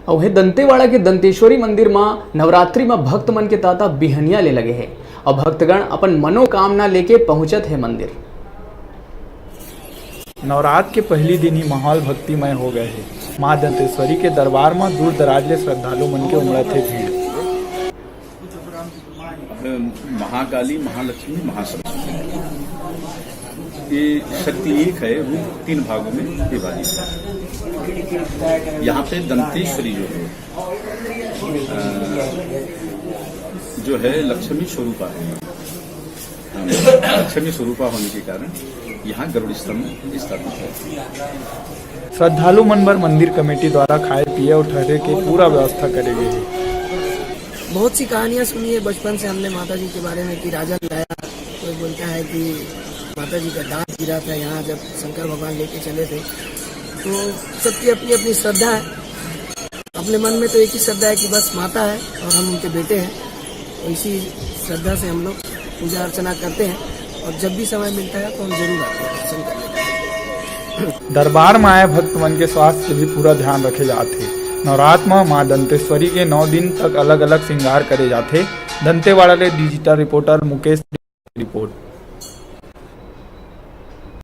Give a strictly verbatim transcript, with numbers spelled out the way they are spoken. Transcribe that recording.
अउ हे दंतेवाड़ा के दंतेश्वरी मंदिर म नवरात्रि म भक्त मन के तांता बिहनिया ले लगे हे। अउ भक्तगण अपन मनोकामना लेके पहुंचत हे मंदिर। नवरात के पहली दिन ही माहौल भक्तिमय हो गए हे। मां दंतेश्वरी के दरबार म दूर दराज ले श्रद्धालु मन के उमड़त हे भीड़। महाकाली, महालक्ष्मी, महासरस्वती, ये शक्ति एक है, रूप तीन भागों में विभाजित है। यहाँ पे दंतेश्वरी जो है, अ, जो है, लक्ष्मी स्वरूपा है। लक्ष्मी स्वरूपा होने के कारण यहाँ गरुड़ स्तंभ स्थापित है। श्रद्धालु मन बर मंदिर कमेटी द्वारा खाए पिए और ठहरे के पूरा व्यवस्था करे गए है। बहुत सी कहानियां सुनी है बचपन से हमने माता जी के बारे में कि राजा लाया, कोई बोलता है कि माता जी का दांत गिरा था यहाँ जब शंकर भगवान लेके चले थे। तो सबकी अपनी अपनी श्रद्धा है। अपने मन में तो एक ही श्रद्धा है कि बस माता है और हम उनके बेटे हैं। तो इसी श्रद्धा से हम लोग पूजा अर्चना करते हैं और जब भी समय मिलता है तो हम जरूर आते हैं दर्शन करने। दरबार म आए भक्त मन के स्वास्थ्य के भी पूरा ध्यान रखे जात हे। नवरात म मां दंतेश्वरी के नौ दिन तक अलग-अलग श्रृंगार करे जाथे। दंतेवाड़ा ले डिजिटल रिपोर्टर मुकेश रिपोर्ट।